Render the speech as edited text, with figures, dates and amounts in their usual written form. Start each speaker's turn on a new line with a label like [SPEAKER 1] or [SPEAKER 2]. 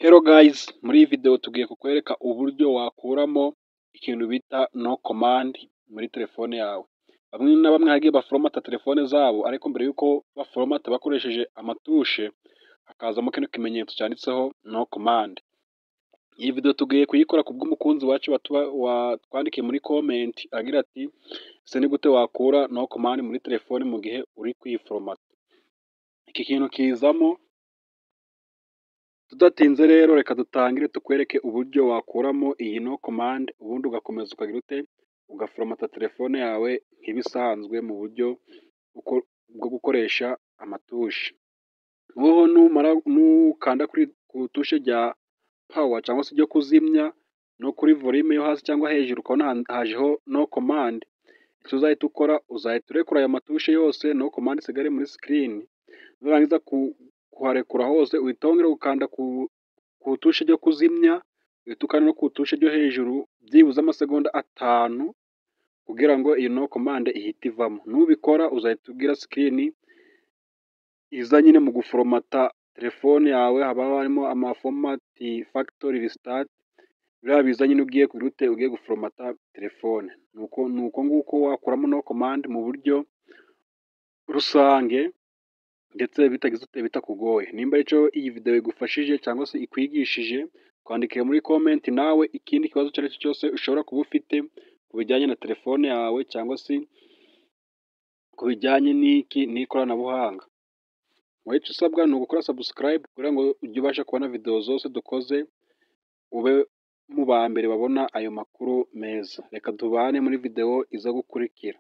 [SPEAKER 1] Hello guys, muri iyi video tugiye kukwereka uburyo wakuramo ikintu bita no command muri telefone yawe. Bamwe na bamwe hagiye baforomata telefone zabo, ariko mbere yuko baforomata bakoresheje amatushe, hakazamo kino kimenyetso cyanditseho no command. Iyi video tugiye kuyikora ku bw'umukunzi wacu watwandikiye muri comment agira ati: "Ese ni gute wakura no command muri telefone mu gihe uri kuyiforomata?" Iki kintu kizamo. Tudatinze rero, reka dutangire tukwereke uburyo wakuramo iyi no command, ubundi ugakomeza ukagira ute? Ugaforomata telefone yawe nk'ibisanzwe mu buryo bwo gukoresha amatushe. Noneho numara nukanda kuri ku tushe rya power cyangwa se ryo kuzimya, no kuri volume yo hasi cyangwa hejuru, ukabona hajeho no command, icyo uzahita ukora, uzahita urekura aya matushe yose, no command isigare muri screen. Nurangiza kuharekura hose, uhita wongera gukanda ku tushe ryo kuzimya, uhita ukanda no ku tushe ryo hejuru byibuze amasegonda 5, kugira ngo iyi no command ihite ivamo. Nubikora, uzahita ubwira screen iza nyine mu guforomata telefone yawe, haba harimo ama format factory restart, biriya biza nyine ugiye kugira ute? Ugiye guforomata telefone. Ni uko nguko wakuramo no command mu buryo rusange ndetse bitagize ute? Bitakugoye. Nimba aricyo iyi video igufashije cyangwa se ikwigishije, twandikire muri comment nawe ikindi kibazo icyo ari cyo cyose ushobora kuba ufite ku bijyanye na telefone yawe cyangwa se ku bijyanye n'iki? N'ikoranabuhanga. Wowe icyo usabwa ni ugukora subscribe kugira ngo ujye ubasha kubona video zose dukoze, ube mu ba mbere babona ayo makuru meza. Reka tubane muri video iza gukurikira.